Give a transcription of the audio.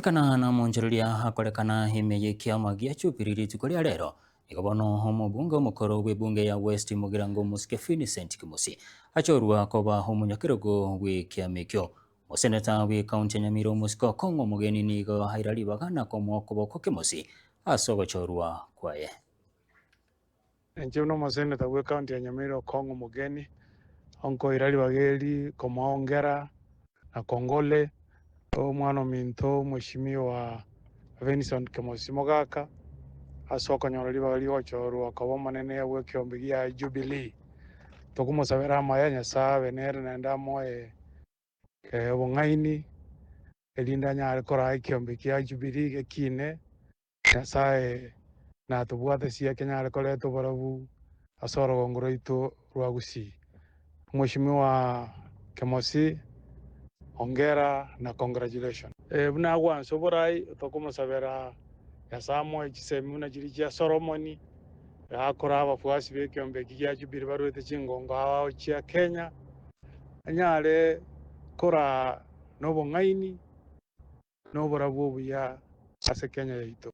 Ekana namonchoreria akorekana ime y'ekiama gia Jubilee rituko ria rero, nigo bono omobunge omokoro bw'ebunge ya West Mugirango Omosike Vincent Kimusi achorwa koba omonyakerogo bw'ekiama ekio. Omoseneta bw'ecounty ya Nyamira Omosike Okong'o Omogeni nigo aira ribaga na komoa okoboko Kimusi ase ogochorwa kwaye. Inche buna omoseneta bw'ecounty ya Nyamira Okong'o Omogeni, nkoira ribaga eri komoa hongera na kongole omwana ominto omweshimiwa Vincent Kemosi Mogaka ase okonyora ribaga rigochorwa koba omonene bw'ekeombe gia Jubilee. Tokomosabera amaya Nyasae abe nere naende amoe obong'aini erinde anyare koraa ekeombe kia Jubilee gekine. Nyasae natobwatesie kenyare koreta oborabu ase orogongo rwaito rwa Gusii. Mweshimiwa Kemosi, hongera na congratulations. Buna agwansa oborai, tokomosabera Nyasae amoe chisemi buna chiria chia Solomoni, akore abafuasi b'ekeombe eki gia Jubilee barwete chingongo ao ao chia Kenya, anyare koraa nobong'aini. Noborabu obuya ase Kenya yaito.